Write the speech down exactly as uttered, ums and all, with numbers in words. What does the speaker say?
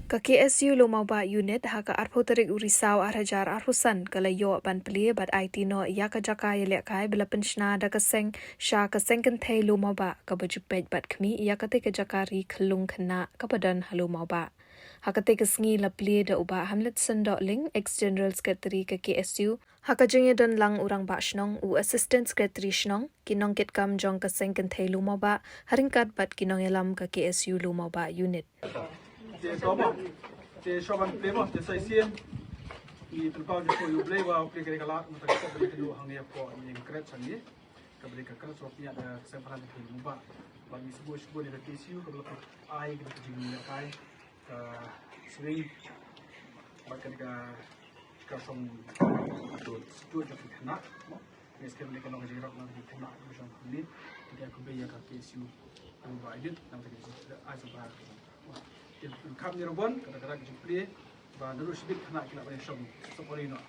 Ka K S U Lumawbah Unit ha ka arphew tarik u Risaw ar hajar arphew san ka la ïoh ban plie bad aiti noh ïa ka jaka ïalehkai ba la pynshna da ka seng sha ka seng kynthei Lumawbah kaba ju peit bad khmih ïa katei ka jaka ri khyllung khynnah kaba don ha Lumawbah. Ha katei ka sngi la plie da u Bah Hamletson Dohling, ex General Secretary ka K S U, ha ka jingïadon lang u Rangbah Shnong, u Assistant Secretary Shnong, ki nongkitkam jong ka seng kynthei Lumawbah, ha ryngkat bad ki nongïalam ka K S U Lumawbah Unit. Te to mo, te shuwa ban plie mo, te sa shisien ngi pynpaw jingkhublei ïa U Blei ba U Blei ka dei ka lad, mynta ka sop ba ngi ïakynduh hangne hapoh ïing kret sha ngi. Kaba dei ka kret sop ïa da ka seng pynlong ka Lumawbah. Bad ngi sngewbha sngewbha ïa ka K S U kaba la ai ka jingïalehkai ka sring bad ka dei ka ka song tu tu jong ki khynnah. Ngi skhem ne ka long ka jingrap na ki khynnah ka song ni. Te ka khublei ïa ka K S U Lumawbah Unit na ka jingïalehkai sop. Te kham ni robon ka da ka da ka jingplie ba naduh shibit khynnah ki la ba song sop ri noh.